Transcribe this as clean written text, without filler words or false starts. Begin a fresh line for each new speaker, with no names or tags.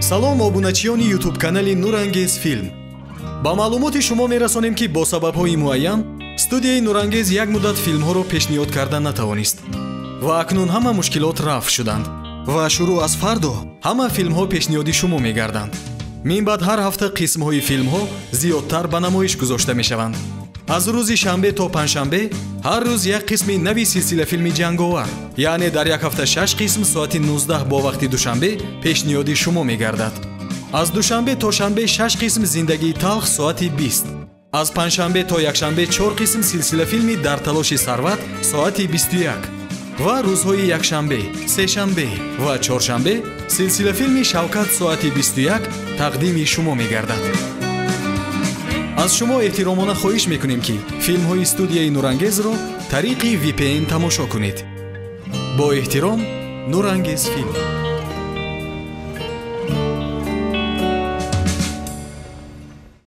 Салом, обуначиёни ютуб-канали Нурангез Филм. Ба маълумоти шумо мерасонем, ки бо сабабҳои муайян студияи Нурангез як муддат филмҳоро пешниҳод карда натавонист. Ва акнун ҳама мушкилот рафъ шуданд ва шурӯъ аз фардо ҳама филмҳо пешниҳоди шумо мегарданд. Мин баъд ҳар ҳафта қисмҳои филмҳо зиёдтар ба намоиш гузошта мешаванд. Аз рӯзи шанбе то панҷшанбе ҳар рӯз як қисми нави силсилафилми ҷанговар, яъне дар як ҳафта 6 қисм соати 19 бо вақти Душанбе пешниҳоди шумо мегардад. Аз душанбе то шанбе 6 қисм зиндагии талх соати 20. Аз панҷшанбе то якшанбе 4 қисм силсилафилми дар талоши сарват соати 21. Ва рӯзҳои якшанбе, сешанбе ва чоршанбе силсилафилми Шавкат соати 21 тақдими шумо мегардад. Аз шумо эҳтиромона хоҳиш мекунем, ки филмҳои студияи Нурангезро тариқи VPN тамошо кунед. Бо эҳтиром, Нурангез Филм.